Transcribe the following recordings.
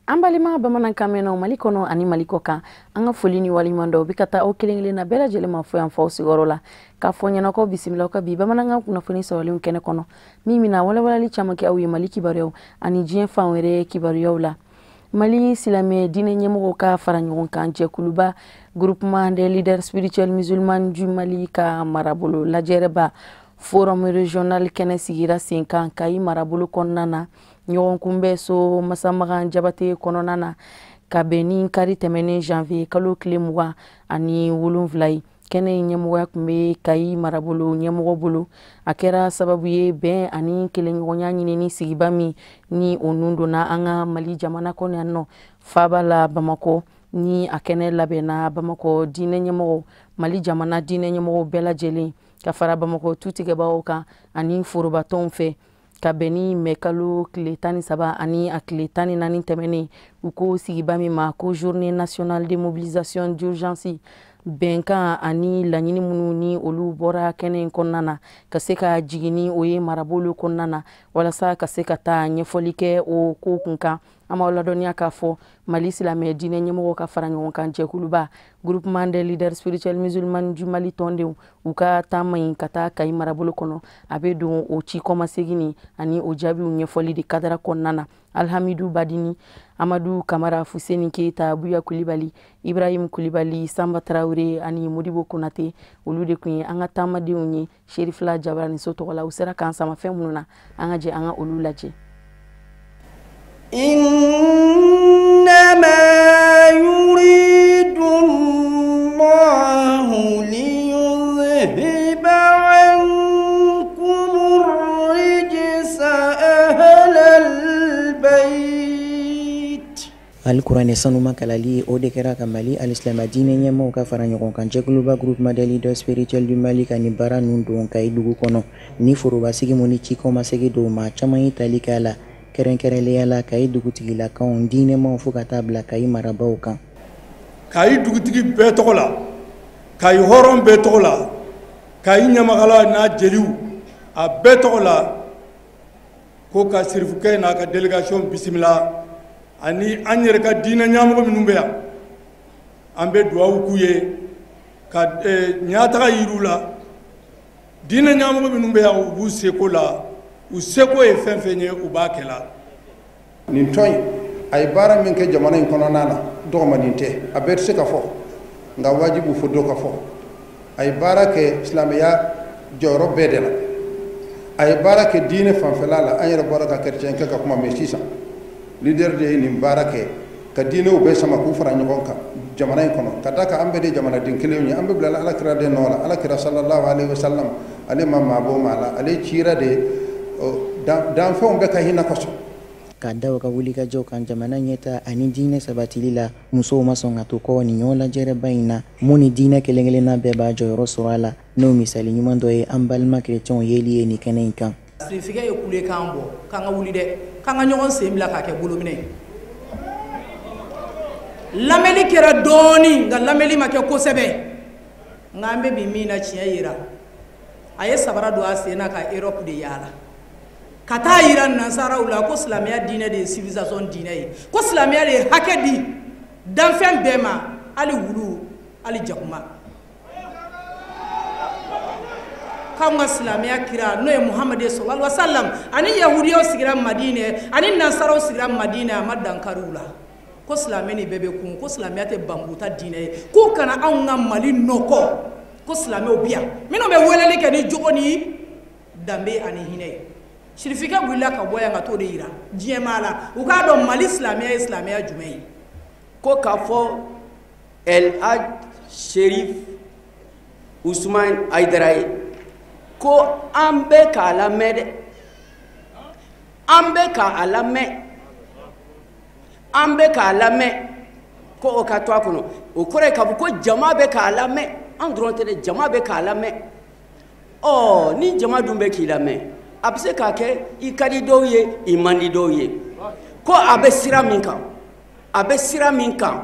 An balima bamanankan mɛnnaw Mali kɔnɔ ani Mali kɔ kan, an ka foli ni waleɲuman dɔn bi ka taa aw kelen kelenna bɛɛ lajɛlen ma fo yan fɔ aw sigiyɔrɔ la k'a fɔ ɲɛna ko bisimila ka bi bamanankan kunnafoni sɔrɔlenw kɛnɛ kɔnɔ min bɛna walawalali caman kɛ aw ye Mali kibaruyaw ani diɲɛ fan wɛrɛ kibaruyaw la. Mali silamɛ diinɛ ɲɛmɔgɔw ka fara ɲɔgɔn kan jɛkuluba Groupement des leaders spirituels musulmans du Mali ka marabolo lajɛrɛba forum régional kɛnɛ sigira sen kan Kayi marabolo kɔnɔna na ɲɔgɔn kunbɛn so Masamagan Jabate kɔnɔna na ka bɛn ni kari tɛmɛnen janvier kalo tile 27 ye. Kɛnɛ in ɲɛmɔgɔya tun bɛ Kayi marabolo ɲɛmɔgɔ bolo. A kɛra sababu ye bɛn ani kelenɲɔgɔnya ɲinini sigiba min ni o nun donna an ka Mali jamana kɔnɔ yan nɔ faaba la Bamakɔ, ni a kɛnɛ labɛnna Bamakɔ diinɛ ɲɛmɔgɔ, Mali jamana diinɛ ɲɛmɔgɔ bɛɛ lajɛlen ka fara Bamakɔ tutigɛbagaw kan ani forobatɔnw fɛ ka bɛn ni mɛ kalo tile 13 ani a tile 14 tɛmɛnen. U ko sigiba min ma ko journée nationale de mobilisation d'urgence, bɛnkan ani laɲini minnu ni olu bɔra kɛnɛ in kɔnɔna na ka se ka jigin ni o ye marabolo kɔnɔna na walasa ka se ka taa ɲɛfɔli kɛ o ko kun kan. An b'aw ladɔnniya k'a fɔ Mali silamɛ diinɛ ɲɛmɔgɔw ka fara ɲɔgɔn kan jɛkuluba Groupement des leaders spirituels musulmans du Mali tɔndenw u ka taama in ka taa Kayi marabolo kɔnɔ, a bɛ don o ci kɔmasegin ni ani o jaabiw ɲɛfɔli de kadara kɔnɔna na. Alhamidu Badini, Amadu Kamara, Fuseni Keita, Buya Kulibali, Ibrahim Kulibali, Samba Traoré ani Modibo Konate, olu de kun ye an ka taamadenw ye Serifila Jabarani so tɔgɔ la. U sera k'an sama fɛn minnu na, an ka jɛ an ka olu lajɛ. إنما يريد الله ليذهب عنكم الرجس أهل البيت. Alikuranɛ sanuma kalali o de kɛra ka Mali alisilamɛ diinɛ ɲɛmɔgɔw ka fara ɲɔgɔn kan jɛkuluba Groupement des leaders spirituels du Mali ka nin baara ninnu don Kayi dugu kɔnɔ. Ni forobasigi mun ni cikɔmasegi don, maa caman ye tali kɛ a la, kɛrɛnkɛrɛnnenya la Kayi dugutigilakaw, diinɛmaw fo ka taa bila Kayi marabaw kan. Kayi dugutigi bɛɛ tɔgɔ la, Kayi hɔrɔn bɛɛ tɔgɔ la, Kayi ɲamakala n'a jeliw a bɛɛ tɔgɔ la, ko ka sirifukɛ n'a ka délégation bisimila ani an yɛrɛ ka diinɛ ɲɛmɔgɔ minnu bɛ yan, an bɛ duwawu k'u ye ka ɲɛtaga yir'u la. Diinɛ ɲɛmɔgɔ minnu bɛ yan, u b'u seko la, u seko ye fɛn fɛn ye u b'a kɛ la. Nin tɔn in a ye baara min kɛ jamana in kɔnɔna na, dɔgɔmanin tɛ, a bɛɛ tɛ se ka fɔ, nka wajibu fo dɔ ka fɔ. A ye baara kɛ silamɛya jɔyɔrɔ bɛɛ de la, a ye baara kɛ diinɛ fanfɛla la. An yɛrɛ bɔra ka chrétien kɛ ka kuma mɛn sisan, leader de ye nin baara kɛ ka diinɛw bɛɛ sama k'u fara ɲɔgɔn kan jamana in kɔnɔ, ka d'a kan an bɛɛ de ye jamanaden kelenw ye, an bɛɛ bilala Ala kira den nɔ la. Ala kira sallallahu alaihi wasallam, ale ma maa bɔ maa la, ale cira de danfɛnw bɛɛ ka hinɛ kosɔn. Ka da u ka wulikajɔw kan jamana ɲɛta ani diinɛ sabatili la, musow ma sɔn ka to kɔ nin ɲɔgɔn lajɛrɛba in na, mun ni diinɛ kelen kelenna bɛɛ b'a jɔyɔrɔ sɔrɔ a la. N'o misali ɲuman dɔ ye an balima kerecɛnw yeli ye nin kɛnɛ in kan. Sirifikɛ ye kulekan bɔ k'an ka wuli dɛ, k'an ka ɲɔgɔn sen bila k'a kɛ bolominɛ ye. Lamɛnni kɛra dɔɔni, nka lamɛnni ma kɛ kosɛbɛ. Nka an bɛ bi min na, tiɲɛ yira, a ye sabara don a sen na ka Europe de yaala ka taa yira nansaraw la ko silamɛya diinɛ de ye civilisation diinɛ ye, ko silamɛya de ye hakɛ di danfɛn bɛɛ ma, hali wulu, hali jakuma. K'anw ka silamɛya kira n'o ye Muhamadu ye sallallahu alaihi wasallam, ani yahudiyaw sigira Madinɛ, ani nansaraw sigira Madinɛ, a ma dankari u la. Ko silamɛ ni bɛɛ bɛ kun, ko silamɛya tɛ banbuta diinɛ ye, k'u kana anw ka Mali nɔkɔ, ko silamɛw bi yan minnu bɛ weleli kɛ ni jogo ni danbe ani hinɛ ye. Sirifikɛ wulila ka bɔ yan ka t'o de yira diɲɛmaa la, u k'a dɔn Mali silamɛya ye silamɛya jumɛn ye. Ko k'a fɔ El Hadj Cherif Ousmane Haidara ye ko an bɛ k'a lamɛn dɛ, an bɛ k'a lamɛn, an bɛ k'a lamɛn, ko o ka to a kɔnɔ. O kɔrɔ ye k'a fɔ ko jama bɛ k'a lamɛn, an dɔrɔn tɛ dɛ, jama bɛ k'a lamɛn. Ɔ ni jama dun bɛ k'i lamɛn, a bɛ se k'a kɛ i ka di dɔw ye, i man di dɔw ye. Ko a bɛ sira min kan, a bɛ sira min kan,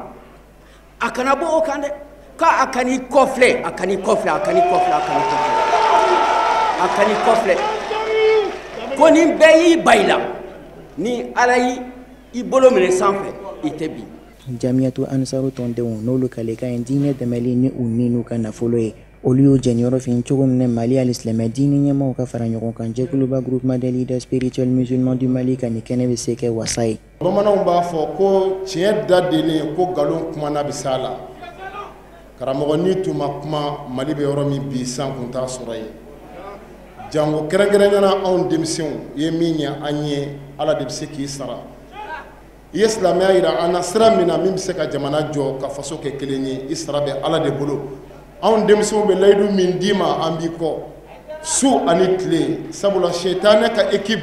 a kana bɔ o kan dɛ. K'a kan'i kɔfilɛ, a kan'i kɔfilɛ, a kan'i kɔfilɛ, a kan'i kɔfilɛ, a kan'i kɔfilɛ. Ko ni bɛɛ y'i ba i la, ni Ala y'i bolo minɛ sanfɛ, i tɛ bin. Jamiyatu Ansaru tɔndenw n'olu kalekan ye diinɛ dɛmɛli ni u ni n'u ka nafolo ye, olu y'u jɛniyɔrɔ fin cogo min na Mali alisilamɛ diinɛ ɲɛmaaw ka fara ɲɔgɔn kan jɛkuluba Groupement des leaders spirituels musulmans du Mali ka nin kɛnɛ bɛ se kɛ wasa ye. Bamananw b'a fɔ ko tiɲɛ da delen ko nkalon kumana bɛ s'a la. Karamɔgɔ n'i tun ma kuma, Mali bɛ yɔrɔ min bi, san kun t'a sɔrɔ yen. Jango kɛrɛnkɛrɛnnenya anw denmisɛnw ye min ɲɛ an ye, Ala de bɛ se k'i sara. I ye silamɛya yira an na sira min na min bɛ se ka jamana jɔ ka faso kɛ kelen ye, i sara bɛ Ala de bolo. Anw denmisɛnw bɛ layidu min d'i ma, an b'i kɔ su ani tile, sabula sɛtanɛ ka équipe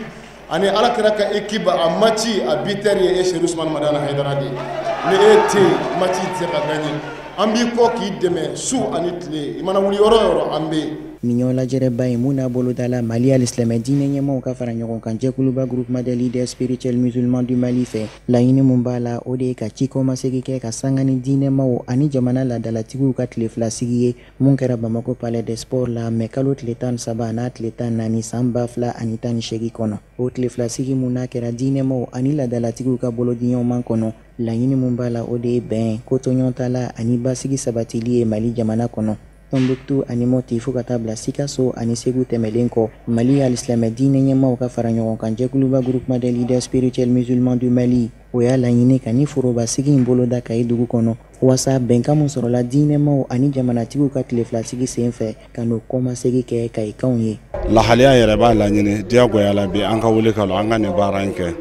ani Ala kɛra ka équipe a match a buteur ye e Seyidu Usumani Madani Hayidara de ye. Ni e tɛ yen, match tɛ se ka gagner. An b'i kɔ k'i dɛmɛ su ani tile, i mana wuli yɔrɔ o yɔrɔ, an bɛ yen. Nin ɲɔgɔn lajɛrɛba ye mun n'a boloda la Mali alisilamɛ diinɛ ɲɛmaaw ka fara ɲɔgɔn kan jɛkuluba Groupement des leaders spirituels musulmans du Mali fɛ, laɲini mun b'a la, o de ye ka cikɔmasegin kɛ ka sanga ni diinɛmaw ani jamana laadalatigiw ka tile fila sigi ye mun kɛra Bamako Palais des Sports la mɛ kalo tile 13 n'a tile 14 san 2018 kɔnɔ. O tile fila sigi mun n'a kɛra diinɛmaw ani laadalatigiw ka bolodiɲɔgɔnma kɔnɔ, laɲini mun b'a la, o de ye bɛn, kotoɲɔgɔntala ani basigi sabatili ye Mali jamana kɔnɔ. Tombouctou ani Moti fo ka taa bila Sikaso ani Segu tɛmɛlen kɔ, Mali alisilamɛ diinɛ ɲɛmaaw ka fara ɲɔgɔn kan jɛkuluba Groupement des leaders spirituels musulmans du Mali, o y'a laɲini ka ni forobasigi in boloda Kayi dugu kɔnɔ, waasa bɛnkan mun sɔrɔla diinɛmaw ani jamanatigiw ka tile fila sigi sen fɛ ka n'o kɔmasegi kɛ Kayikaw ye. Lahaliya yɛrɛ b'a laɲini diyagoya la bi an ka wuli ka lɔ an ka nin baara in kɛ.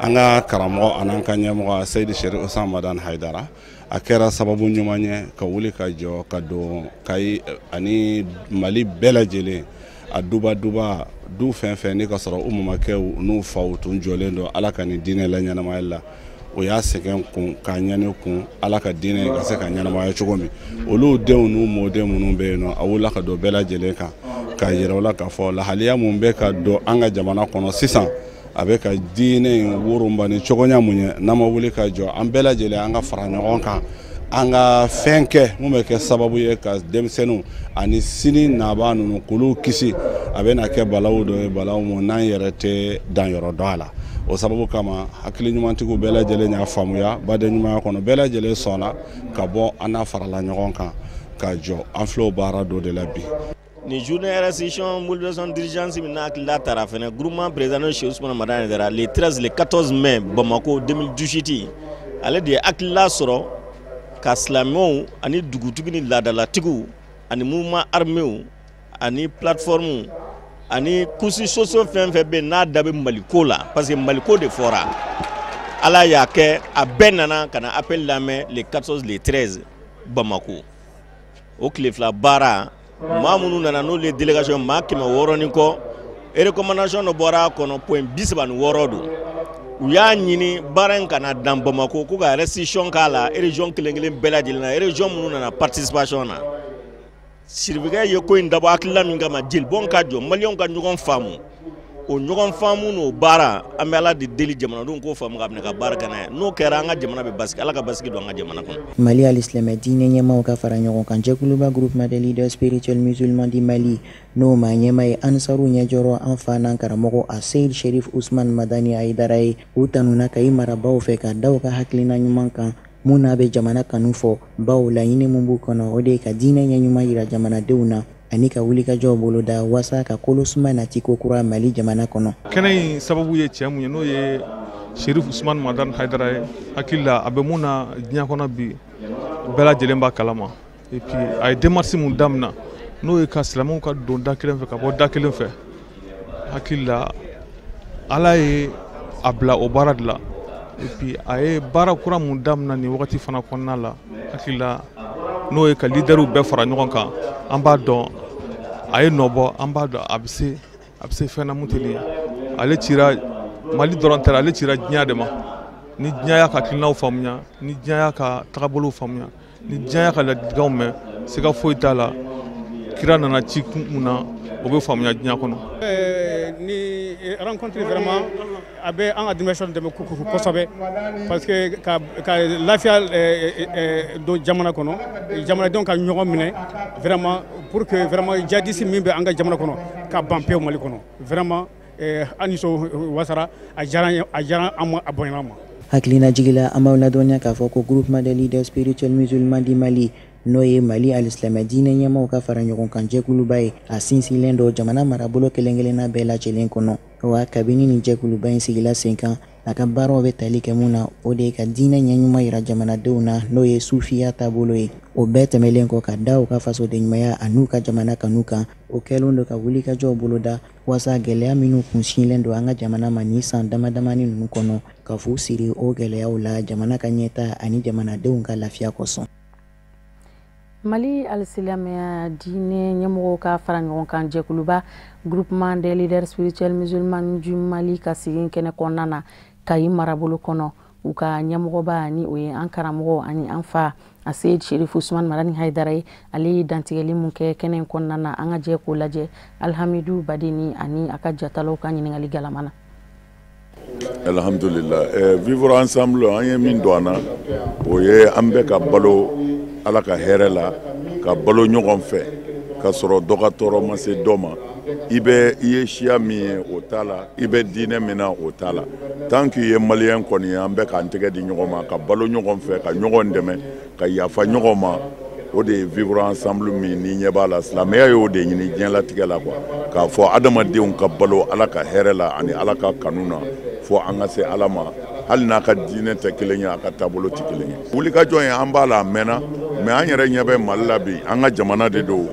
An ka karamɔgɔ an'an ka ɲɛmɔgɔ Seyidi Seri Usman Madani Hayidara, a kɛra sababu ɲuman ye ka wuli ka jɔ ka don Kayi ani Mali bɛɛ lajɛlen, a duba duba du fɛn fɛn ni ka sɔrɔ u mamakɛw n'u faw tun jɔlen don Ala ka nin diinɛ la ɲɛnamaya la, o y'a sɛgɛn kun k'a ɲani kun Ala ka diinɛ ka se ka ɲɛnamaya cogo min. Olu denw n'u mɔden minnu bɛ yen nɔ, a wulila ka don bɛɛ lajɛlen kan k'a yira u la k'a fɔ lahaliya mun bɛ ka don an ka jamana kɔnɔ sisan, a bɛ ka diinɛ in woromba ni cogoya mun ye, n'an ma wuli ka jɔ an bɛɛ lajɛlen an ka fara ɲɔgɔn kan, an ka fɛn kɛ mun bɛ kɛ sababu ye ka denmisɛnninw ani sini nabaa ninnu k'olu kisi, a bɛ na kɛ balawu dɔ ye, balawu mun n'an yɛrɛ tɛ danyɔrɔ dɔn a la. O sababu kama hakili ɲumantigiw bɛɛ lajɛlen y'a faamuya baden ɲumanya kɔnɔ, bɛɛ lajɛlen sɔnna ka bɔ an n'a farala ɲɔgɔn kan ka jɔ. An filɛ o baara dɔ de la bi. Ni journée restitution mobilisation d'urgence min n'a hakilila taara fɛnɛ, groupement président n'o Cheikh Ousmane Madani Haidara, le 13 le 14 mai Bamako 2018, ale de ye hakilila sɔrɔ ka silamɛw ani dugutigi ni laadalatigiw ani mouvement arméw ani plateforme ani couches sociaux fɛn fɛn bɛ yen n'a da bɛ Maliko la, parce que Maliko de fɔra. Ala y'a kɛ a bɛɛ nana ka na appel lamɛn le 14 le 13 Bamako. O tile fila baara, maa minnu nana n'olu ye délégation maa 600 ni kɔ, recommandation dɔ bɔra a kɔnɔ, point 36 don. U y'a ɲini baara in kana dan Bamako, ko ka restitution k'a la région kelen kelen bɛɛ lajɛlen na, région minnu nana participation na. Sirifikɛ ye ko in dabɔ hakilila min kama, jelibɔn ka jɔ, maliyɛnw ka ɲɔgɔn faamu. O ɲɔgɔn faamu n'o baara, an bɛ Ala de deli jamanadenw k'o faamu ka minɛ ka baara kɛ n'a ye. N'o kɛra, an ka jamana bɛ basigi, Ala ka basigi don an ka jamana kɔnɔ. Mali alisilamɛ diinɛ ɲɛmaaw ka fara ɲɔgɔn kan jɛkuluba Groupement des leaders spirituels musulmans du Mali n'o maa ɲɛmaa ye Ansaru ɲɛjɔrɔ an fa n'an karamɔgɔ a Seyid Sherif Usman Madani Hayidara ye, u tanuna Kayi marabaaw fɛ ka da u ka hakilina ɲuman kan mun n'a bɛ jamana kanu fɔ, bawo laɲini mun b'u kɔnɔ, o de ye ka diinɛ ɲɛ ɲuman yira jamanadenw na ani ka wulikajɔw boloda waasa ka kolosuma nati ko kura Mali jamana kɔnɔ. Kɛnɛ in sababu ye cɛ mun ye, n'o ye Sherif Usman Madani Hayidara ye, hakili la a bɛ mun na diɲɛ kɔnɔ bi, bɛɛ lajɛlen b'a kalama. Et puis a ye démarche mun daminɛ, n'o ye ka silamɛw ka don da kelen fɛ ka bɔ da kelen fɛ, hakili la Ala ye a bila o baara de la. Et puis a ye baara kura mun daminɛ nin wagati fana kɔnɔna la, hakili la n'o ye ka leaderw bɛɛ fara ɲɔgɔn kan, an b'a dɔn a ye nɔ bɔ, an b'a dɔn a bɛ se fɛn na mun tɛ nin ye. Ale cira Mali dɔrɔn tɛ, ale cira diɲɛ de ma. Ni diɲɛ y'a ka hakilinaw faamuya, ni diɲɛ y'a ka tagabolow faamuya, ni diɲɛ y'a ka ladilikanw mɛn, siga foyi t'a la kira nana ci kun mun na, o bɛ faamuya diɲɛ kɔnɔ. Ni Rencontre vraiment a bɛ an ka denmisɛnninw dɛmɛ kosɛbɛ, parce que ka lafiya don jamana kɔnɔ, jamanadenw ka ɲɔgɔn minɛ vraiment, pour que vraiment djihadiste min bɛ an ka jamana kɔnɔ ka ban pewu Mali kɔnɔ. Vraiment, an nisɔn wasara, a diyara an ye, a diyara an ma, a bonyana an ma. Hakilina la, an b'aw ladɔnniya k'a fɔ ko Groupement des leaders spirituels musulmans du Mali, n'o ye Mali alisilamɛ diinɛ ɲɛmaaw ka fara ɲɔgɔn kan jɛkuluba ye, a sinsinlen don jamana marabolo kelen kelenna bɛɛ lajɛlen kɔnɔ. Wa kabini nin jɛkuluba in sigila sen kan, a ka baaraw bɛ tali kɛ mun na? O de ye ka diinɛ ɲɛɲuman yira jamanadenw na, n'o ye sufiya taabolo ye. O bɛɛ tɛmɛlen kɔ, ka da u ka fasodenɲumanya an'u ka jamana kanu kan, o kɛlen don ka wulikajɔw boloda waasa gɛlɛya minnu kunsinlen don an ka jamana ma nin san dama damani ninnu kɔnɔ, ka fu siri o gɛlɛyaw la, jamana ka ɲɛta ani jamanadenw ka lafiya kosɔn. Mali alisilamɛya diinɛ ɲɛmɔgɔw ka fara ɲɔgɔn kan jɛkuluba, Groupement des leaders spirituels musulmans du Mali, ka sigi kɛnɛ kɔnɔna na Kayi marabolo kɔnɔ, u ka ɲɛmɔgɔba, ni o ye an karamɔgɔ ani an fa Aseyid Sherifu Usman Madani Hayidara ye, ale ye dantigɛli mun kɛ kɛnɛ in kɔnɔna na, an ka jɛ k'o lajɛ Alhamidu Badeni ani a ka jatalaw ka ɲininkali galama na. Alhamdulillah, vivre ensemble, an ye min don an na, o ye an bɛ ka balo Ala ka hɛrɛ la, ka balo ɲɔgɔn fɛ, ka sɔrɔ dɔ ka tɔɔrɔ ma se dɔ ma. I bɛ i ye siya min ye, o t'a la. I bɛ diinɛ min na, o t'a la. Tant qu'il ye Malien kɔni ye, an bɛ k'an tɛgɛ di ɲɔgɔn ma, ka balo ɲɔgɔn fɛ, ka ɲɔgɔn dɛmɛ, ka yafa ɲɔgɔn ma, o de ye vivre ensemble min ni ɲɛ b'a la. Silamɛya y'o de ɲini diɲɛlatigɛ la quoi, k'a fɔ adamadenw ka balo Ala ka hɛrɛ la ani Ala ka kanu na, fo an ka se Ala ma, hali n'a ka diinɛ tɛ kelen ye, a ka taabolo tɛ kelen ye. Wulikajɔ in, an b'a la, a mɛnna, mais an yɛrɛ ɲɛ bɛ Mali la bi, an ka jamana de don,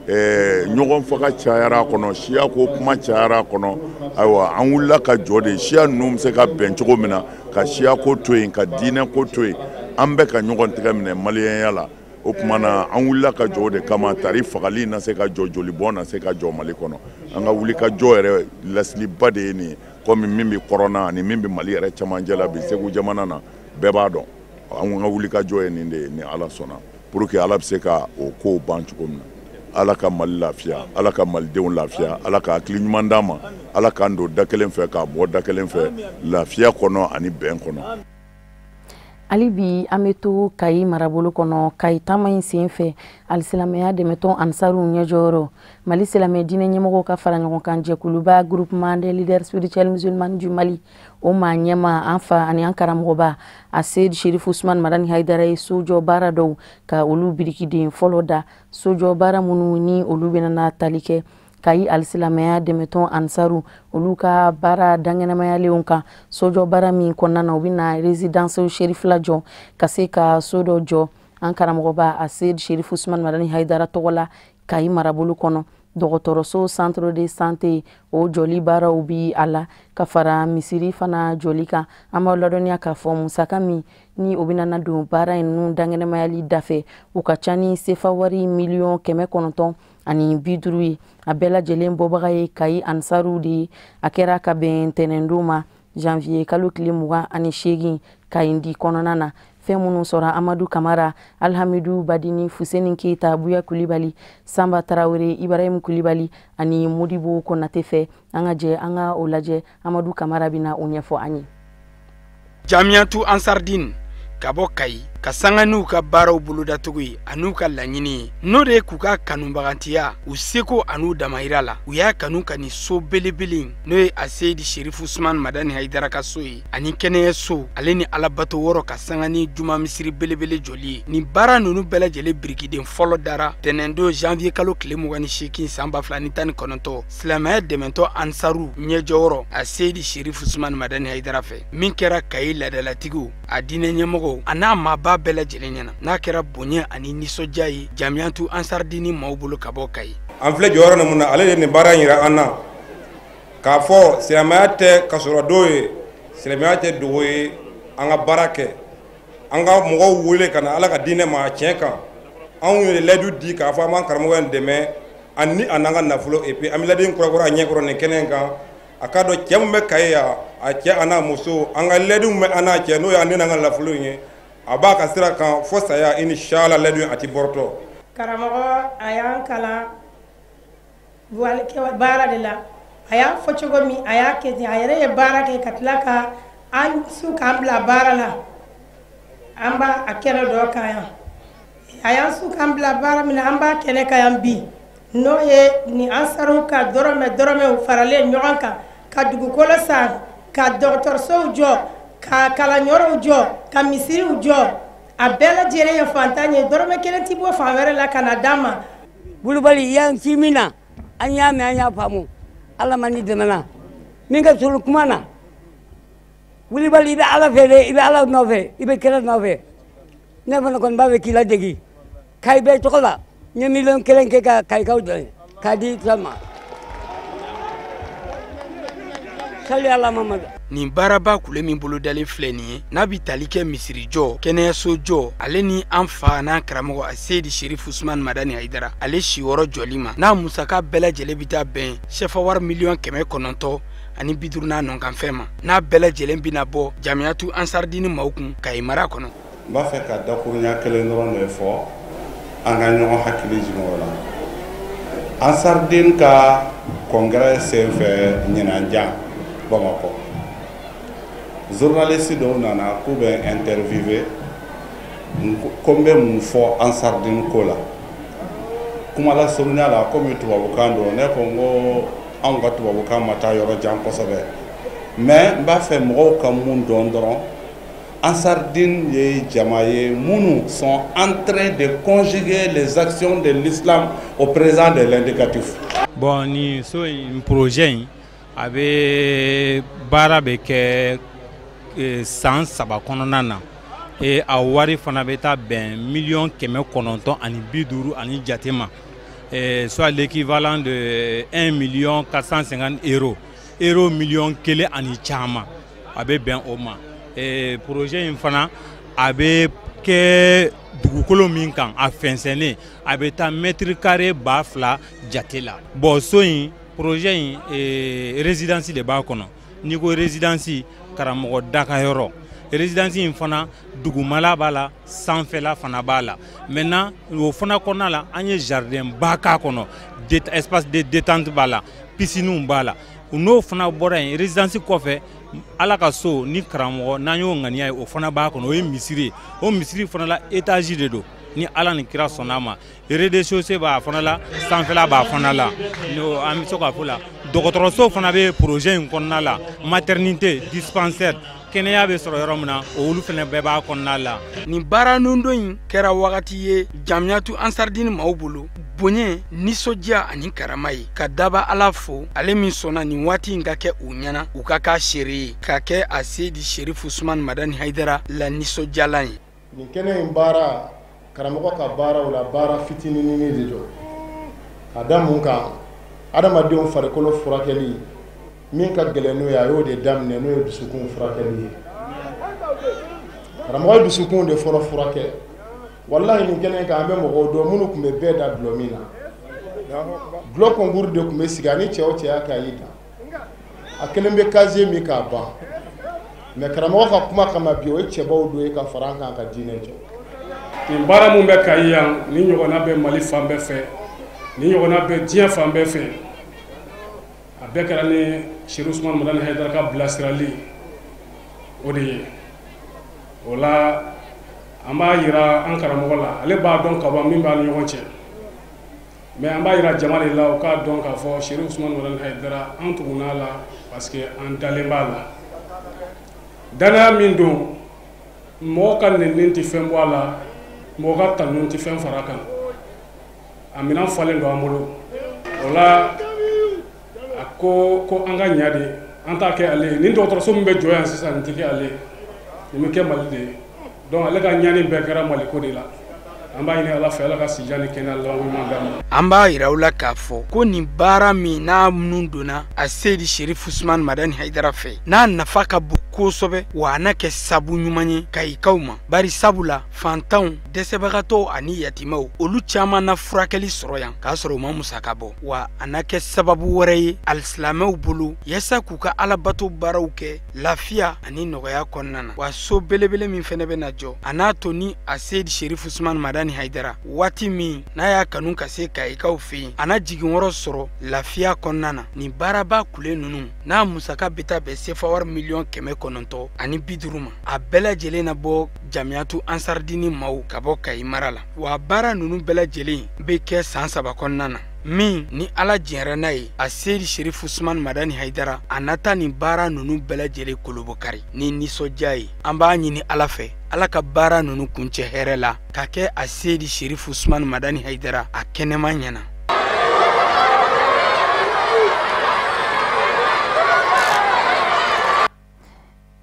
ɲɔgɔn faga cayara a kɔnɔ, siya ko kuma cayara a kɔnɔ. Ayiwa, an wulila ka jɔ de, siya ninnu bɛ se ka bɛn cogo min na, ka siya ko to yen, ka diinɛ ko to yen, an bɛ ka ɲɔgɔn tɛgɛ minɛ maliyɛnya la. O tuma na, an wulila ka jɔ o de kama, tari fagali na se ka jɔ, jolibɔn na se ka jɔ Mali kɔnɔ. An ka wuli ka jɔ yɛrɛ lasiliba de ye nin ye, komi min bɛ kɔrɔnna ani min bɛ Mali yɛrɛ cɛmancɛ la bi, Segu jamana na, bɛɛ b'a dɔn. An ka wuli ka jɔ ye nin de ye, ni Ala sɔnna, pour que Ala bɛ se ka o kow ban cogo min na. Ala ka Mali lafiya, Ala ka malidenw lafiya, Ala ka hakili ɲuman d'an ma, Ala k'an don da kelen fɛ k'a bɔ da kelen fɛ, lafiya kɔnɔ ani bɛn kɔnɔ. Hali bi, an bɛ to Kayi marabolo kɔnɔ. Kayi taama in sen fɛ, alisilamɛya dɛmɛtɔn Ansaru ɲɛjɔyɔrɔ, Mali silamɛ diinɛ ɲɛmɔgɔw ka fara ɲɔgɔn kan jɛkuluba, Groupement des leaders spirituels musulmans du Mali, o maa ɲɛma, an fa ani an karamɔgɔba Aseyid Sherifu Usman Madani Hayidara ye sojɔ baara dɔw ka olu birikiden fɔlɔ da. Sojɔ baara minnu ni olu bɛna tali kɛ Kayi alisilamɛya dɛmɛtɔn Ansaru olu ka baara dankɛnɛmayalenw kan, sojɔ baara min kɔnɔna na, u bɛna résidence Sherifila jɔ, ka se ka so dɔ jɔ an karamɔgɔba Aseyid Sherifu Usman Madani Hayidara tɔgɔ la Kayi marabolo kɔnɔ. Dɔgɔtɔrɔso, centre de santé, o jɔli baaraw bi a la, ka fara misiri fana jɔli kan. An b'aw ladɔnniya k'a fɔ musaka min ni o bɛna na don baara in ninnu dankɛnɛmayali dafɛ, o ka ca ni sefa wari 950 miliyɔn ye. A bɛɛ lajɛlen bɔbaga ye Kayi Ansaru de ye. A kɛra ka bɛn ntɛnɛndon ma, janvier kalo tile 28, Kayindi kɔnɔna na. Fɛn minnu sɔrɔ, Amadu Kamara, Alhamidu Badini, Fuseni Keyita, Buya Kulibali, Sanba Tarawele, Ibrahim Kulibali ani Modibo Konate fɛ. An ka jɛ an ka o lajɛ. Amadu Kamara bɛna o ɲɛfɔ an ye. Jamiyatu Ansardine ka bɔ Kayi, ka sanga n'u ka baaraw bolodacogo ye an'u ka laɲini ye, n'o de ye k'u ka kanubagantiya u seko an'u damayira la, u y'a kanu ka nin so belebele, n'o ye Aseyidi Sherifu Usman Madani Hayidara ka so ye, ani kɛnɛyaso, ale ni alabato wɔrɔ, ka sanga ni juma misiri belebele jɔli ye. Nin baara ninnu bɛɛ lajɛlen birikiden fɔlɔ dara tɛnɛndon, janvier kalo tile 28, san 2019, silamɛya dɛmɛtɔ Ansaru ɲɛjɔyɔrɔ Aseyidi Sherifu Usman Madani Hayidara fɛ, min kɛra Kayi ladalatigiw, a diinɛ ɲɛmɔgɔw a n'a maaba bɛɛ lajɛlen ɲɛna, n'a kɛra bonya ani nisɔndiya ye Jamiyatu Ansardini maaw bolo ka bɔ Kayi. An filɛ jɔyɔrɔ min na, ale de ye nin baara in yira an na, k'a fɔ silamɛya tɛ kasɔrɔ don ye, silamɛya tɛ dogo ye. An ka baara kɛ, an ka mɔgɔw wele ka na Ala ka diinɛ ma tiɲɛ kan. Anw ye layidu di k'a fɔ an b'an karamɔgɔ in dɛmɛ ani a n'an ka nafolo. Et puis an bɛ layidu in kura a ɲɛkɔrɔ nin kɛnɛ in kan. A k'a dɔn, cɛ min bɛ Kayi yan, a cɛ a n'a muso, an ka layidu min bɛ an n'a cɛ, n'o y'an den n'an ka nafolo in ye, a b'a ka sira kan fo saya, inshallah. Layidu in a ti bɔrɔtɔ. Karamɔgɔ a y'an kalan baara de la. A y'a fɔ cogo min, a y'a kɛ ten. A yɛrɛ ye baara kɛ ka tila ka an su k'an bila baara la. An b'a a kɛnɛ dɔ kan yan. A y'an su k'an bila baara min na, an b'a kɛnɛ kan yan bi, n'o ye ni ansariw ka dɔrɔmɛ dɔrɔmɛw faralen ɲɔgɔn kan ka dugukolo san, ka dɔgɔtɔrɔsow jɔ, ka kalanyɔrɔw jɔ, ka misiriw jɔ. A bɛɛ lajɛlen ye fantan ye, dɔrɔmɛ kelen ti bɔ fan wɛrɛ la ka na d'an ma. Wulibali y'an ci min na, an y'a mɛn, an y'a faamu. Ala ma ni dɛmɛna min ka surun kuma na. Wulibali, i bɛ Ala fɛ dɛ, i bɛ Ala nɔfɛ, i bɛ kira nɔfɛ. Ne fana kɔni b'a fɛ k'i ladegi Kayi bɛɛ tɔgɔ la. N ye 1 miliyɔn kɛ ka Kayikaw dɛmɛ k'a di sa ma. Sali Ala Mamadu. Nin baaraba kule min bolodalen filɛ nin ye, n'a bi tali kɛ misirijɔ, kɛnɛyaso jɔ, ale ni an fa n'an karamɔgɔ a Seyidi Sherif Usman Madani Hayidara ale siyɔrɔ jɔli ma, n'a musaka bɛɛ lajɛlen bi taa bɛn sɛfa wari 950 miliyɔn n'a nɔkanfɛn ma, n'a bɛɛ lajɛlen bɛna bɔ Jamiyatu Ansaridini maaw kun Kayi mara kɔnɔ. N b'a fɛ ka dakurunya kelen dɔrɔn de fɔ, an ka ɲɔgɔn hakili jigin o la. Ansariden ka congrès senfɛ ɲinanjan Bamakɔ, journaliste dɔw nana k'u bɛ interviewer ko n bɛ mun fɔ Ansariden ko la. Kuma lasurunya la, komi tubabukan don, ne ko n ko anw ka tubabukan ma taa yɔrɔ jan kosɛbɛ, mais n b'a fɛ mɔgɔw ka mun dɔn dɔrɔn, Ansardine ye jama ye minnu sont en train de conjuguer les actions de l'islam au présent de l'indicatif. Bon, ni so in projet in, a bɛ baara bɛ kɛ san 3 kɔnɔna na e a wari fana bɛ taa bɛn 950 miliyɔn ani jate ma, soit l'équivalent de 1 million 450 euros, euro 1 miliyɔn ani caman, a bɛ bɛn o ma. Projet in fana, a bɛ kɛ dugukolo min kan, a fɛnsɛnnen, a bɛ taa mètre carré 2000 jate la. Bon, so in projet in, résidence de b'a kɔnɔ. N'i ko résidence, karamɔgɔ dakayɔrɔ. Résidence in fana, dugumala b'a la, sanfɛla fana b'a la. Maintenant, o fana kɔnɔna la, an ye jardin ba k'a kɔnɔ, espace de détente b'a la, piscine b'a la. N'o fana bɔra yen, résidence kɔfɛ, Ala ka so ni karamɔgɔ n'an y'o ŋaniya ye, o fana b'a kɔnɔ. O ye misiri ye. O misiri fana la, étage de don. Ni Ala ni kira sɔnna a ma, rez-de-chaussée b'a fana la, sanfɛla b'a fana la. N'o an bɛ se k'a fɔ la, dɔgɔtɔrɔso fana bɛ projet in kɔnɔna la, maternité, dispensaire, kɛnɛya bɛ sɔrɔ yɔrɔ min na, olu fana bɛɛ b'a kɔnɔna la. Nin baara nundon in kɛra wagati ye Jamiyatu Ansardini maaw bolo, bonya, nisɔndiya ani karama ye, ka daba Ala fo, ale min sɔnna nin waati in ka kɛ u ɲɛna, u ka k'a seere ye, ka kɛ a Seyidi Sherif Usman Madani Hayidara la nisɔndiyalan ye. Nin kɛnɛ in baara, karamɔgɔ ka baaraw la, baara fitininin de don. Ka da mun kan? Adamadenw farikolo furakɛli min ka gɛlɛn n'o ye, a y'o de daminɛ, n'o ye dusukun furakɛli ye. Karamɔgɔ ye dusukun de fɔlɔ furakɛ. Walahi, nin kɛnɛ kan, an bɛ mɔgɔw dɔn minnu tun bɛ bɛɛ da dulɔ min na. Dulɔ concours de tun bɛ sigi ani cɛ o cɛ y'a kɛ, a y'i dan, a kelen bɛ casier min k'a ban. Mais karamɔgɔ ka kuma kama bi, o ye cɛbaw dɔ ye ka fara an kan ka diinɛ jɔ. Nin baara mun bɛ Kayi yan, ni ɲɔgɔnna bɛ Mali fan bɛɛ fɛ, ni ɲɔgɔnna bɛ diɲɛ fan bɛɛ fɛ. A bɛɛ kɛra ni Seri Usumani Madani Hayidara ka bilasirali o de ye. O la, an b'a yira an karamɔgɔ la, ale b'a dɔn ka ban min b'a ni ɲɔgɔn cɛ, mais an b'a yira jama de la, u k'a dɔn k'a fɔ Seri Usumani Madani Hayidara, an tugunn'a la parce que an dalen b'a la. Danaya min don, mɔgɔ ka nɛni tɛ fɛn bɔ a la, mɔgɔ ka tanu tɛ fɛn fara kan. A minɛn falen don an bolo. O la, a ko ko an ka ɲa de, an t'a kɛ ale ye. Nin dɔgɔtɔrɔso min bɛ jɔ yan sisan, nin tɛ kɛ ale ye, nin bɛ kɛ Mali de ye. Donc ale ka ɲani bɛɛ kɛra Maliko de la. An b'a ɲini Ala fɛ, Ala ka sijan ni kɛnɛya laban ɲuman d'a ma. An b'a yira aw la k'a fɔ ko nin baara min n'a nun donna a Seyidi Sherif Usman Madani Hayidara fɛ, n'a nafa ka bon kosɛbɛ, wa a n'a kɛ sabu ɲuman ye Kayikaw ma, bari sabu la fantanw, dɛsɛbagatɔw ani yatimɛw, olu caman na furakɛli sɔrɔ yan k'a sɔrɔ u ma musaka bɔ. Wa a na kɛ sababu wɛrɛ ye alisilamɛw bolo yaasa k'u ka alabato baaraw kɛ lafiya ani nɔgɔya kɔnɔna na. Wa so belebele min fɛnɛ bɛ na jɔ, a n'a to ni a Seyidi Sherif Usman Madani Madani Hayidara waati min n'a y'a kanu ka se Kayikaw fɛ yen, a na jiginyɔrɔ sɔrɔ lafiya kɔnɔna na. Nin baaraba kule ninnu n'a musaka bɛ taa bɛn sefa wari 950 miliyɔn ma, a bɛɛ lajɛlen na bɔ Jamiyatu Ansaridini maaw ka bɔ Kayi mara la. Wa baara ninnu bɛɛ lajɛlen bɛ kɛ san 3 kɔnɔna na, min ni Ala jɛnra n'a ye, a Seyidi Serifu Usumani Madani Hayidara a na taa nin baara ninnu bɛɛ lajɛlen kolobokari ni nisɔndiya ye. An b'a ɲini Ala fɛ, Ala ka baara ninnu kuncɛ hɛrɛ la, ka kɛ a Seyidi Serifu Usumani Madani Hayidara a kɛnɛma ɲɛna.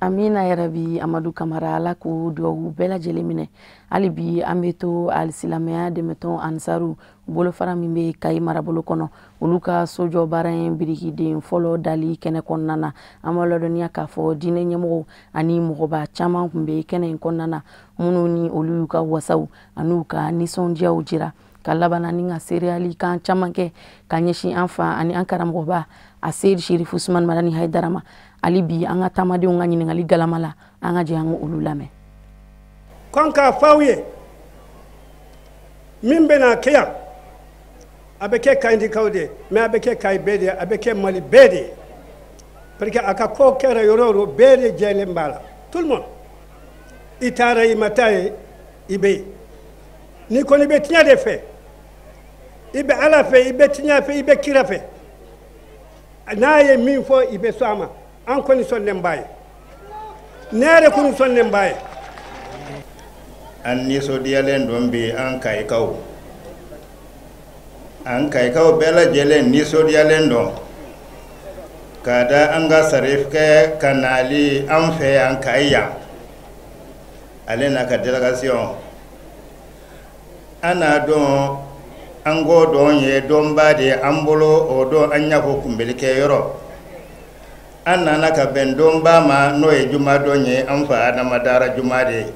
Amina yarabi. Amadu Kamara, Ala k'o duwawu bɛɛ lajɛlen minɛ. Hali bi an bɛ to alisilamɛya dɛmɛtɔn Ansaru bolofara min bɛ Kayi marabolo kɔnɔ, olu ka sojɔ baara in birikiden fɔlɔ dali kɛnɛ kɔnɔna na. An b'a ladɔnniya k'a fɔ diinɛ ɲɛmɔgɔw ani mɔgɔba caman tun bɛ kɛnɛ in kɔnɔna na, minnu ni olu y'u ka wasaw an'u ka nisɔndiyaw jira, ka laban ni ka seereyali kan caman kɛ ka ɲɛsin an fa ani an karamɔgɔba a Seyidi Serifu Usumani Madani Hayidara ma. Hali bi an ka taamadenw ka ɲininkali galama la, an ka jɛ an ka olu lamɛn. Kan k'a fɔ aw ye, min bɛna kɛ yan, a bɛ kɛ Kayindikaw de ye, mais a bɛ kɛ Kayi bɛɛ de ye, a bɛ kɛ Mali bɛɛ de ye, parce que a ka ko kɛra yɔrɔ o yɔrɔ, bɛɛ de jɛlen b'a la, tout le monde. I taara, i ma taa ye, i bɛ yen. N'i kɔni bɛ tiɲɛ de fɛ, i bɛ Ala fɛ, i bɛ tiɲɛ fɛ, i bɛ kira fɛ, n'a ye min fɔ, i bɛ sɔn a ma. An kɔni sɔnnen b'a ye, ne yɛrɛ kɔni sɔnnen b'a ye. An nisɔndiyalen don bi. An Kayikaw bɛɛ lajɛlen nisɔndiyalen don ka da an ka sarifukɛ ka nali an fɛ yan Kayi yan, ale n'a ka délégation. An n'a dɔn, an k'o dɔn ye dɔnba de ye an bolo. O don an y'a fɔ kunbɛlikɛ yɔrɔ, an nana ka bɛn donba ma, n'o ye jumadon ye, an fa Adama dara juma de ye.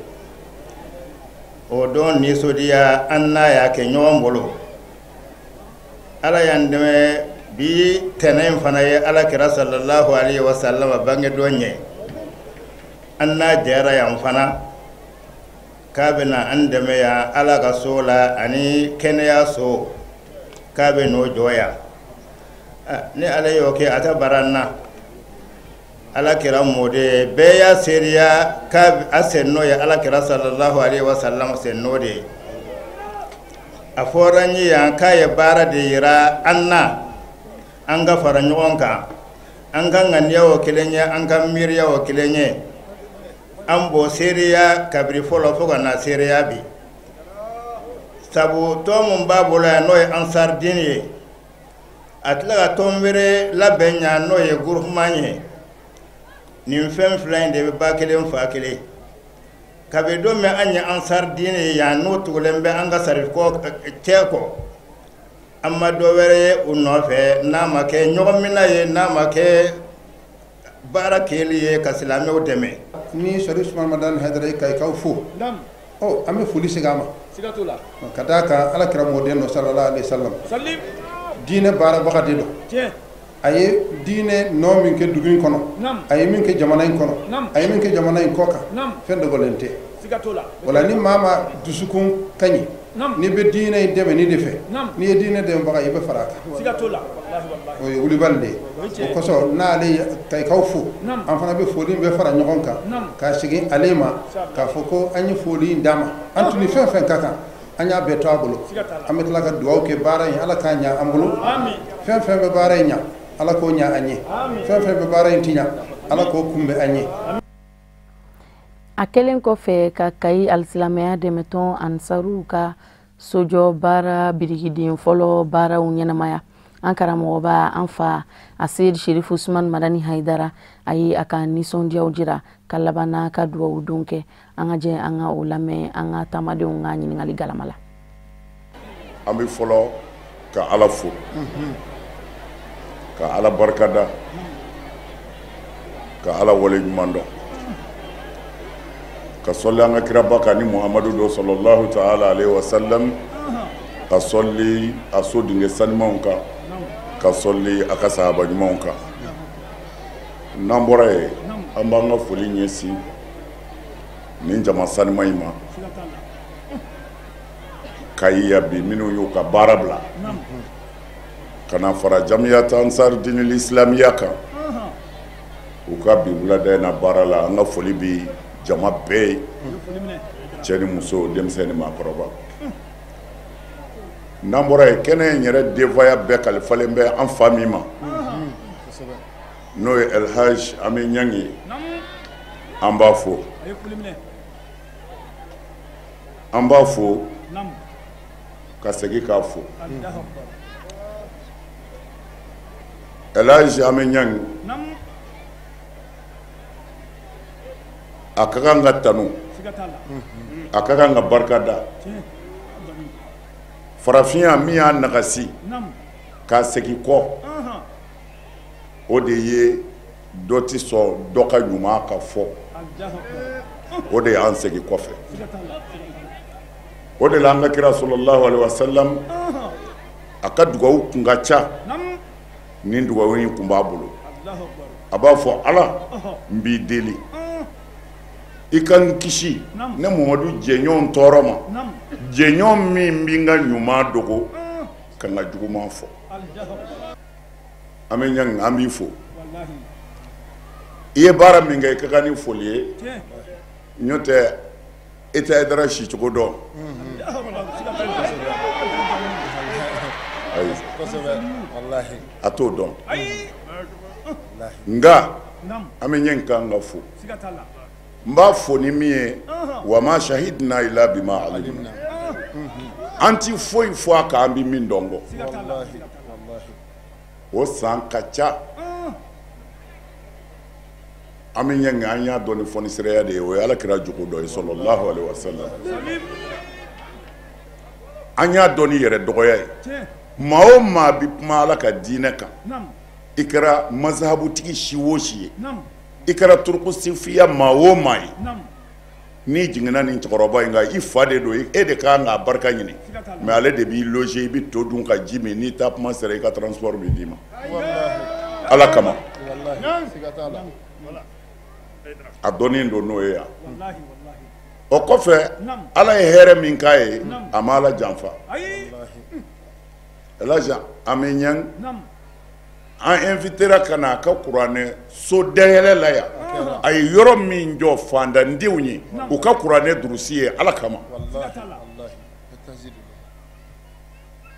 O don nisɔndiya, an n'a y'a kɛ ɲɔgɔn bolo. Ala y'an dɛmɛ bi, tɛnɛ in fana ye Ala kira sallallahu alaihi wa sallam bange don ye. An n'a jɛra yan fana k'a bɛna an dɛmɛ yan Ala ka so la ani kɛnɛya so, k'a bɛ n'o jɔ yan. Ni Ala y'o kɛ, a tɛ bara an na. Ala kira mɔden bɛɛ y'a seereya k'a a sen n'o ye Ala kira sallallahu alaihi wa sallam sen n'o de ye. A fɔra n ye yan k'a ye baara de yira an na, an ka fara ɲɔgɔn kan, an ka ŋaniya o kelen ye, an ka miiriya o kelen ye. An b'o seereya kabiri fɔlɔ fo ka na seereya bi, sabu tɔn mun b'a bolo yan, n'o ye Ansardine ye, a tila ka tɔn wɛrɛ labɛn yan, n'o ye groupement ye. Nin fɛn fila in de bɛ ba kelen fa kelen. Kabi don min an ye Ansardine ye yan, n'o tugulen bɛ an ka sarifukɔ cɛ kɔ, an ma dɔ wɛrɛ ye u nɔfɛ n'a ma kɛ ɲɔgɔn ye, n'a ma kɛ baara kɛli ye ka silamɛw dɛmɛ. Ni Sharif Usman Madani Hayidara ye Kayikaw fo, ɔ an bɛ foli segin a ma ka d'a kan Ala kira mɔden dɔ sallallahu alaihi wasallam, diinɛ baarabaga de don. A ye diinɛ nɔ min kɛ dugu in kɔnɔ, a ye min kɛ jamana in kɔnɔ, a ye min kɛ jamana in kɔ kan, fɛn dogolen tɛ. Wala ni maa ma dusukun ka ɲi, n'i bɛ diinɛ in dɛmɛ ni de fɛ, n'i ye diinɛ dɛmɛbaga i bɛ fara a kan. O ye wulibali de ye. O kosɔn n'ale ye Kayikaw fo, an fana bɛ foli in bɛɛ fara ɲɔgɔn kan k'a segin ale ma, k'a fɔ ko an ye foli in d'a ma. An tun ni fɛn fɛn ka kan, an y'a bɛɛ to a bolo. An bɛ tila ka dugawu kɛ baara in, Ala k'a ɲa an bolo. Fɛn fɛn bɛ baara in ɲa, Ala k'o ɲa an ye. Fɛn fɛn bɛ baara in ti ɲa, Ala k'o kunbɛn an ye. A kɛlen kɔfɛ ka Kayi alisilamɛya dɛmɛtɔn Ansaruw ka sojɔ baara birikiden fɔlɔ baaraw ɲɛnamaya, an karamɔgɔba, an fa a Seyidi Serifu Usumani Madani Hayidara, a ye a ka nisɔndiyaw jira ka laban n'a ka dugawu don kɛ. An ka jɛ an ka o lamɛn an ka taamadenw ka ɲininkali galama la. An bɛ fɔlɔ ka Ala fo, ka Ala barikada, ka Ala wale ɲuman dɔn, ka sɔli an ka kiraba kan ni Muhamadu dɔ sallallahu ta'ala alaihi wa sallam, ka sɔli a so dingɛ sanimanw kan, ka sɔli a ka sahaba ɲumanw kan. N'an bɔra yen, an b'an ka foli ɲɛsin nin jama saniman in ma. Kayi yan bi, minnu y'u ka baara bila ka na fara Jamiyatu Ansar Dinil Islamiya kan u ka bi wulada in na baara la. An ka foli bi jama bɛɛ ye, cɛ ni muso, denmisɛn ni maakɔrɔba. N'an bɔra yen, kɛnɛ in yɛrɛ denfaya bɛɛ kalifalen bɛ an fa min ma, n'o ye Elhaj Ami Ɲangi ye, an b'a fo, an b'a fo ka segin k'a fo. Elhaj Ami Ɲangi, a ka kan ka tanu, a ka kan ka barika da. Farafinya min y'a nagasi k'a segin kɔ, o de ye dɔ tɛ sɔn dɔ ka ɲuman ka fɔ, o de y'an segin kɔfɛ. O de la an ka kira sallallahu alaihi wasallam, a ka dugawu kun ka ca. Nin dugawu in kun b'a bolo, a b'a fɔ: Ala, n b'i deli, i ka n kisi ne Mamadu jɛɲɔgɔn tɔɔrɔ ma, jɛɲɔgɔn min bɛ n ka ɲuman dogo ka n ka juguman fɔ. An bɛ ɲangi, an b'i fo. I ye baara min kɛ, i ka kan ni foli ye. N'o tɛ, e tɛ Hayidara si cogo dɔn. Ayi, a t'o dɔn. Nka an bɛ ɲangi kan ka fo. N b'a fo ni min ye, wa ma shahidina ila bima alimna, an ti foyi fɔ a kan an bɛ min dɔn kɔ. O san ka ca. An bɛ ɲangi, an y'a dɔn ni fɔnisiraya de ye, o ye Ala kira jogo dɔ ye sallallahu alaihi wasallam. An y'a dɔn ni yɛrɛ dɔgɔya ye. Maa o maa bɛ kuma Ala ka diinɛ kan, i kɛra mazhabutigi si o si ye, i kɛra turuku sifiya maa o maa ye, n'i jiginna nin cɛkɔrɔba in kan, i fa de don, e de ka kan k'a barika ɲini, mais ale de b'i loger, i bɛ to dun ka ji min, n'i taa kuma sera, i ka transport bɛ d'i ma Ala kama. A dɔnnen don n'o ye yan. O kɔfɛ, Ala ye hɛrɛ min k'a ye, a ma Ala janfa. Elhaj Ami Ɲangi, an invitera ka na a ka kuranɛ so dayɛlɛ la yan. A ye yɔrɔ min jɔ fantandenw ye, u ka kuranɛ durusi ye Ala kama.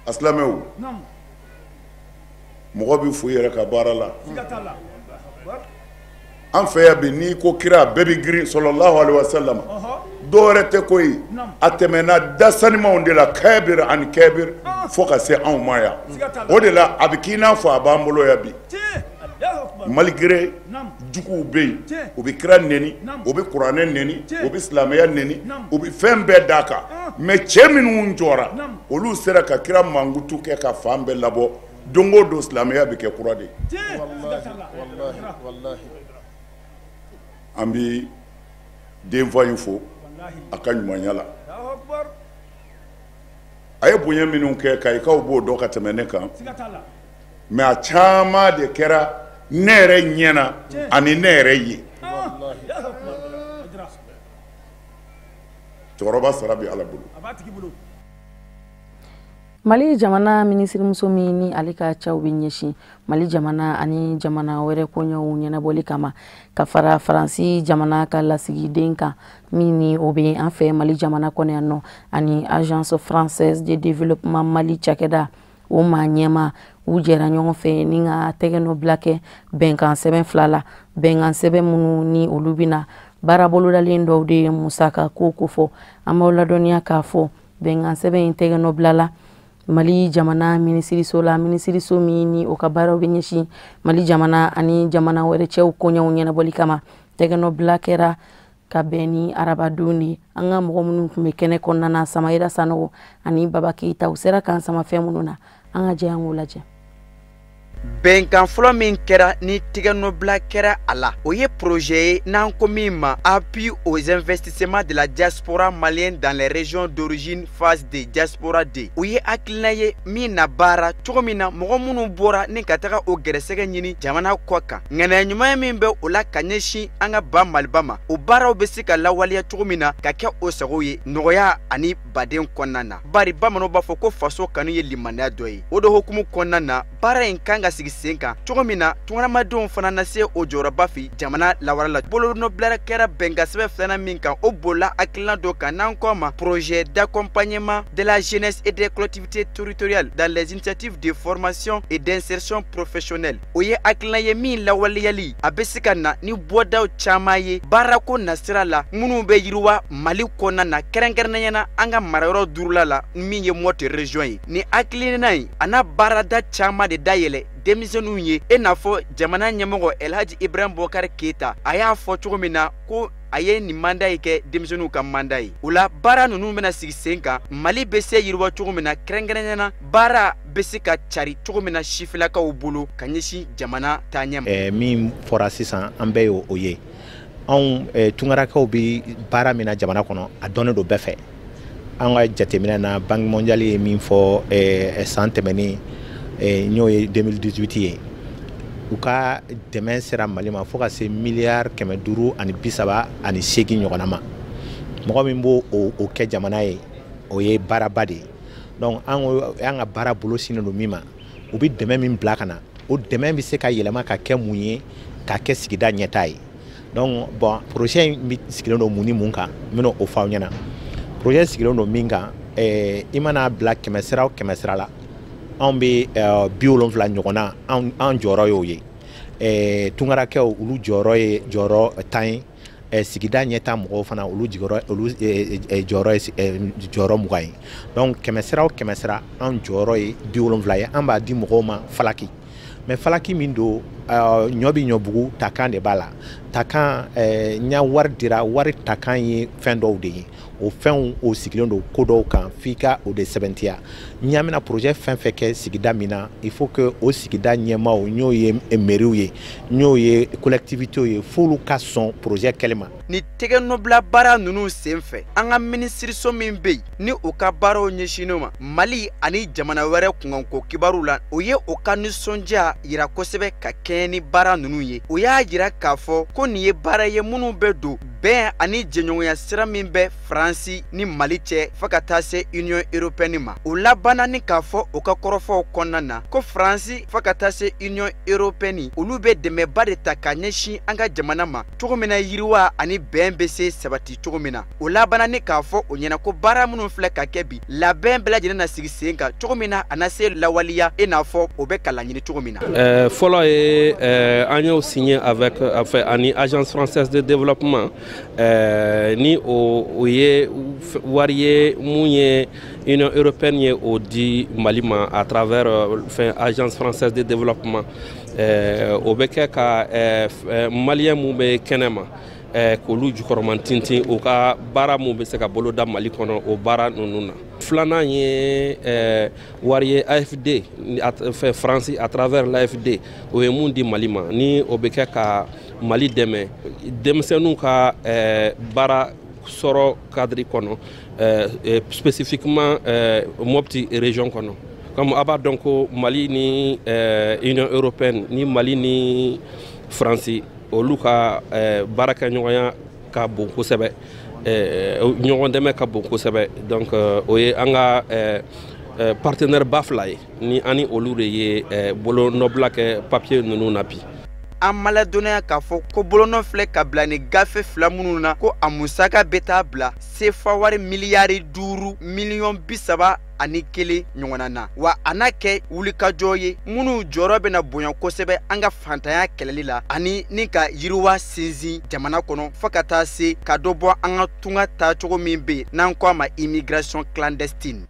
A silamɛw, mɔgɔ bɛ fo i yɛrɛ ka baara la. An fɛ yan bi, n'i ko kira, bɛɛ bɛ girin sallallahu alaihi wasallam. Dɔw wɛrɛ tɛ ko ye, a tɛmɛna da sanimanw de la, kɛbir ani kɛbir, fo ka se anw ma yan. O de la a bɛ k'i n'a fɔ a b'an bolo yan bi, malgré juguw bɛ yen, u bɛ kira neni, u bɛ kuranɛ neni, u bɛ silamɛya neni, u bɛ fɛn bɛɛ d'a kan. Mais cɛ minnu jɔra, olu sera ka kira mankutu kɛ ka fan bɛɛ labɔ. Don o don silamɛya bɛ kɛ kura de ye. An bɛ denfa in fo a ka ɲumanya la. A ye bonya minnu kɛ, kayikaw b'o dɔn ka tɛmɛ ne kan, mais a caman de kɛra ne yɛrɛ ɲɛna ani ne yɛrɛ ye. Cɛkɔrɔba sara bɛ Ala bolo. Mali jamana minisirimuso min ni ale ka caw bɛ ɲɛsin Mali jamana ani jamana wɛrɛ koɲɛw ɲɛnabɔli kama, ka fara Faransi jamana ka lasigiden kan min ni o bɛ an fɛ Mali jamana kɔnɔ yan nɔ, ani Agence française de développement Mali cakɛda o maa ɲɛma, u jɛra ɲɔgɔn fɛ ni ka tɛgɛnɔ bila kɛ bɛnkan sɛbɛn fila la. Bɛnkan sɛbɛn minnu ni olu bɛna baara bolodalen dɔw de ye musaka ko kofɔ. An b'aw ladɔnniya k'a fɔ bɛnkan sɛbɛn in tɛgɛnɔ bila la Mali jamana minisiriso la, minisiriso min ni o ka baaraw bɛ ɲɛsin Mali jamana ani jamana wɛrɛ cɛw koɲɛw ɲɛnabɔli kama. Tɛgɛnɔ bila kɛra ka bɛn ni arabadon de. An ka mɔgɔ minnu tun bɛ kɛnɛ kɔnɔna na, Samayira Sanogo ani Baba Keyita, u sera k'an sama fɛn minnu na, an ka jɛ an k'o lajɛ. Bɛnkan fɔlɔ min kɛra ni tɛgɛnɔbila kɛra a la, o ye projet ye n'an ko min ma appui aux investissements de la diaspora malienne dans les régions d'origine, phase de diaspora 2. O ye hakilina ye min na baara cogo min na mɔgɔ minnu bɔra ni ka taga o gɛrɛsɛgɛ ɲini jamana kɔ kan, ŋaniya ɲuman min bɛ o la ka ɲɛsin an ka ba Maliba ma, o baaraw bɛ se ka lawaleya cogo min na ka kɛ o sago ye nɔgɔya ani baden kɔnɔna na, bari bamananw b'a fɔ ko faso kanu ye limaniya dɔ ye. O de hukumu kɔnɔna na, baara in kan ka sigi sen kan cogo min na tunkaramadenw fana na se o jɔyɔrɔba fɛ jamana lawara la. Bolonɔbila kɛra bɛnkan sɛbɛn filanan min kan, o bolila hakilina dɔ kan n'an k'a ma projet d'accompagnement de la jeunesse et des collectivités territoriales dans les initiatives de formation et d'insertion professionnelle. O ye hakilina ye min lawaleyali a bɛ se ka na ni bɔdaw caman ye baarako nasira la minnu bɛ yiriwa Mali kɔnɔna na, kɛrɛnkɛrɛnnenya na an ka marayɔrɔ duurula la min ye Mopti région ye. Ni hakilina in a n'a baarada caman de dayɛlɛ denmisɛnninw ye, e n'a fɔ jamana ɲɛmɔgɔ Elhaji Ibrahim Boubacar Keita a y'a fɔ cogo min na ko a ye nin mandat ye kɛ denmisɛnninw ka mandat ye. O la baara ninnu bɛna sigi sen kan, Mali bɛ se yiriwa cogo min na, kɛrɛnkɛrɛnnenya na baara bɛ se ka cari cogo min na sifilakaw bolo ka ɲɛsin jamana taaɲɛ ma. Min fɔra sisan, an bɛɛ y'o ye. Anw tunkarakaw bɛ baara min na jamana kɔnɔ, a dɔnnen don bɛɛ fɛ. An ka jateminɛ na, Banque mondiale ye min fɔ san tɛmɛnen, n'o ye 2018 ye, u ka dɛmɛ sera Mali ma fo ka se miliyari 538 ɲɔgɔnna ma. Mɔgɔ min b'o o kɛ jamana ye, o ye baaraba de ye. Donc an ka baara bolo sinnen don min ma, u bɛ dɛmɛ min bila ka na, o dɛmɛ bɛ se ka yɛlɛma ka kɛ mun ye, ka kɛ sigida ɲɛtaa ye. Donc bon, projet in sigilen don mun ni mun kan, n bɛna o fɔ aw ɲɛna. Projet sigilen don min kan, i mana bila 100 sira o 100 sira la, anw bɛ 70 ɲɔgɔnna, an jɔyɔrɔ y'o ye. Tunkarakɛw olu jɔyɔrɔ ye jɔyɔrɔ 10 ye. Sigida ɲɛta mɔgɔw fana olu jɔyɔrɔ ye jɔyɔrɔ 20 ye. Donc 100 sira o 100 sira, an jɔyɔrɔ ye 70 ye. An b'a di mɔgɔw ma falaki, mais falaki min don, ɲɔ bɛ ɲɔbugu, takan de b'a la. Takan ɲa wari dira, wari takan ye fɛn dɔw de ye. O fɛnw o sigilen don ko dɔw kan, f'i ka o de sɛbɛntiya. N'i bɛna projet fɛn fɛn kɛ sigida min na, il faut que o sigida ɲɛmaaw, n'o ye mairies ye, n'o ye collectivités ye, f'olu ka sɔn projet kɛli ma. Ni tɛgɛnɔbila baara ninnu sen fɛ, an ka minisiriso min bɛ yen ni o ka baaraw ɲɛsinnen ma Mali ani jamana wɛrɛ kunkanko kibaru la, o ye o ka nisɔndiya yira kosɛbɛ ka kɛɲɛ ni baara ninnu ye. O y'a yira k'a fɔ ko nin ye baara ye minnu bɛ don bɛn ani jɛɲɔgɔnya sira min bɛ Faransi ni Mali cɛ fo ka taa se Union européenne ma. O labanna ni k'a fɔ o ka kɔrɔfɔw kɔnɔna na ko Faransi fo ka taa se Union européenne, olu bɛ dɛmɛba de ta ka ɲɛsin an ka jamana ma cogo min na yiriwa ani bɛn bɛ se sabati cogo min na. O labanna ni k'a fɔ o ɲɛna ko baara minnu filɛ ka kɛ bi, labɛn bɛɛ lajɛlen na sigi sen kan cogo min na a na se lawaleya i n'a fɔ o bɛ ka laɲini cogo min na. Fɔlɔ ye, an y'o signé avec, enfin, ani Agence française de développement, ni o ye wari ye mun ye Union européenne ye o di Mali ma à travers, enfin, Agence française de développement. O bɛ kɛ ka malien mun bɛ kɛnɛ ma, k'olu jukɔrɔma tintin u ka baara mun bɛ se ka boloda Mali kɔnɔ, o baara ninnu na. Filanan ye wari ye AFD fɛ, France à travers l'AFD, o ye mun di Mali ma, ni o bɛ kɛ ka Mali dɛmɛ denmisɛnninw ka baara sɔrɔ cadre kɔnɔ, spécifiquement Mopti région kɔnɔ. Comme a b'a dɔn ko Mali ni Union européenne ni Mali ni France, olu ka baarakɛɲɔgɔnya ka bon kosɛbɛ, ɲɔgɔn dɛmɛ ka bon kosɛbɛ. Donc o ye an ka partenaire ba fila ye, ni an ni olu de ye bolo nɔbila kɛ papier ninnu na bi. An ma ladɔnniya k'a fɔ ko bolonɔ filɛ ka bila ni gafe fila minnu na, ko a musaka bɛ taa bila sefa wari miliyari 5 miliyɔn 31 ɲɔgɔnna na, wa a n'a kɛ wulikajɔ ye minnu jɔyɔrɔ bɛna bonya kosɛbɛ an ka fantanya kɛlɛli la ani ni ka yiriwa sinsin jamana kɔnɔ, fo ka taa se ka dɔ bɔ an ka tunga taacogo min bɛ yen n'an ko a ma immigration clandestine.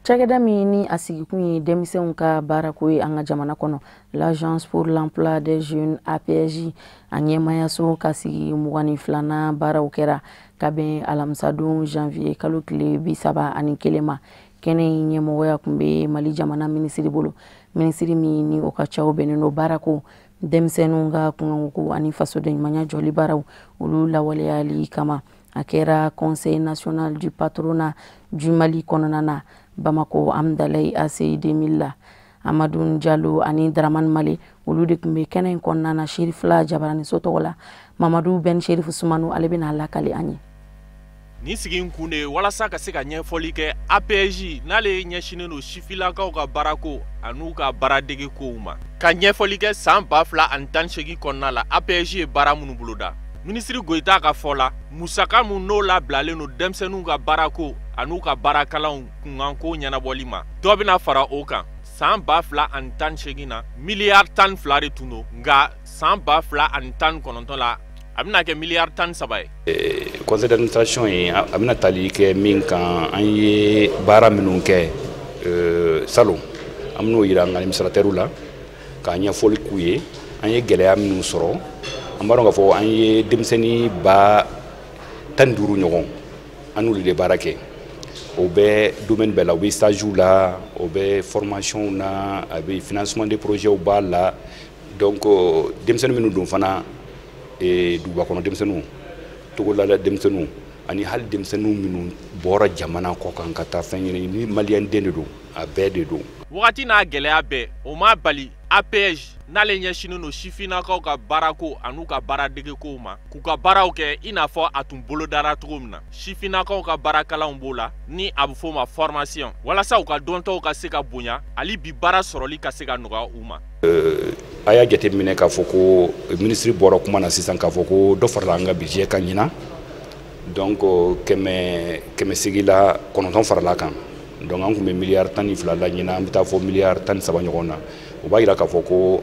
Cakɛda min ni a sigikun ye denmisɛnw ka baarako ye an ka jamana kɔnɔ, l'Agence pour l'emploi des jeunes, APJ, a ɲɛmayaso ka sigi 22nan baaraw kɛra ka bɛn alamisadon janvier kalo tile 31 ma. Kɛnɛ in ɲɛmɔgɔya tun bɛ Mali jamana minisiri bolo, minisiri min ni o ka caw bɛnnen don baarako, denmisɛnninw ka kunkanko ani fasoden ɲumanya jɔli baaraw olu lawaleyali kama. A kɛra Conseil national du patronat du Mali kɔnɔna na, Bamako Amdalayi ACI 2000 la. Amadu Jalo ani Dramane Male, olu de tun bɛ kɛnɛ in kɔnɔna na Serifila Jabaraniso tɔgɔ la. Mamadu Ben Serifu Sumanu, ale bɛna lakali an ye. Nin sigi in kun de ye walasa ka se ka ɲɛfɔli kɛ APEJ n'ale ɲɛsinnen don sifilakaw ka baarako an'u ka baaradege kow ma. Ka ɲɛfɔli kɛ san 2018 kɔnɔna la APEJ ye baara minnu boloda. Minisiri Goyita ka fɔ la, musaka mun n'o labilalen don denmisɛnninw ka baarako an'u ka baarakalanw kunkanko ɲɛnabɔli ma, dɔ bɛna fara o kan. San 2018 na miliyari 12 de tun don, nka san 2019 la a bɛna kɛ miliyari 13 ye. Conseil d'administration ye a bɛna tali kɛ min kan, an ye baara minnu kɛ salon, an bɛn'o yira an ka administrateurs la k'a ɲɛfɔli k'u ye, an ye gɛlɛya minnu sɔrɔ. An b'a dɔn k'a fɔ an ye denmisɛnnin 15,000 ɲɔgɔn, an n'olu de baara kɛ. O bɛ domaine bɛɛ la, o bɛ stage la, o bɛ formation na, a bɛ financement de projets b'a la. Donc denmisɛnnin minnu don fana, duguba kɔnɔ denmisɛnninw, togodala denmisɛnninw, ani hali denmisɛnninw minnu bɔra jamana kɔ kan ka taa fɛn ɲini, ni maliyɛn den de don, a bɛɛ de don. Wagati n'a gɛlɛya bɛɛ, o ma bali APEJ n'ale ɲɛsinnen don sifinnakaw ka baarako an'u ka baaradegekow ma, k'u ka baaraw kɛ i n'a fɔ a tun bolodara cogo min na. Sifinnakaw ka baarakalanw b'o la ni a bɛ f'o ma formation, walasa u ka dɔntɔw ka se ka bonya, hali bi baara sɔrɔli ka se ka nɔgɔya u ma. A y'a jateminɛ k'a fɔ ko minisiri bɔra kuma na sisan k'a fɔ ko dɔ farala an ka budget kan ɲinan, donc 809 farala kan. Donc an tun bɛ miliyari 12 la ɲinan, an bɛ taa fɔ miliyari 13 ɲɔgɔn na. O b'a yira k'a fɔ ko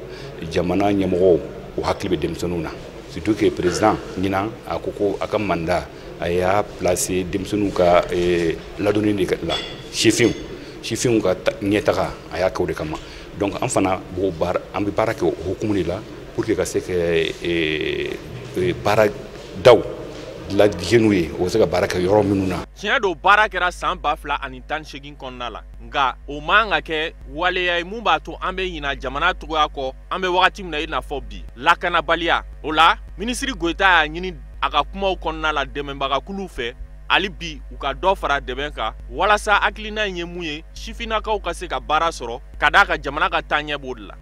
jamana ɲɛmɔgɔw u hakili bɛ denmisɛnninw na, surtout que président ɲinan a ko ko a ka mandat a y'a placer denmisɛnninw ka ladonni de la, sifinw ka ɲɛtaga a y'a kɛ o de kama. Donc an fana b'o baara, an bɛ baara kɛ o hukumu de la pour que ka se ka baara daw la jeunes ye, o bɛ se ka baara kɛ yɔrɔ minnu na. Tiɲɛ don, baara kɛra san 2018 kɔnɔna la, nka o man ka kɛ waleya ye mun b'a to an bɛ ɲina jamana cogoya kɔ. An bɛ wagati min na i n'a fɔ bi, lakanabaliya. O la minisiri Goyita y'a ɲini a ka kumaw kɔnɔna la dɛmɛbagakuluw fɛ hali bi u ka dɔ fara dɛmɛ kan, walasa hakilina in ye mun ye, sifinnakaw ka se ka baara sɔrɔ ka d'a ka jamana ka taaɲɛ b'o de la.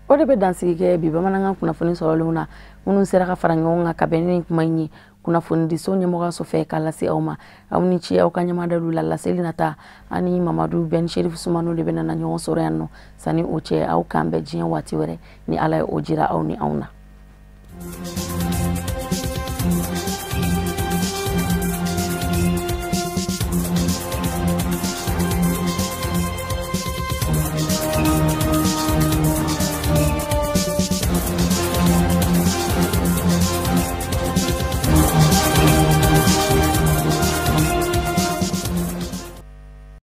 O de bɛ dansigi kɛ bi bamanankan kunnafoni sɔrɔlenw na, minnu sera ka fara ɲɔgɔn kan ka bɛn ni kuma in ye kunnafonidiso ɲɛmɔgɔyaso fɛ k'a lase aw ma. Aw ni ce aw ka ɲɛmadaliw la. Laseli nata ani Mamadu Ben Sherif Sumano de bɛna na ɲɔgɔn sɔrɔ yan nɔ. Sani o cɛ, aw k'an bɛn diɲɛ waati wɛrɛ ni Ala ye o jira aw ni anw na.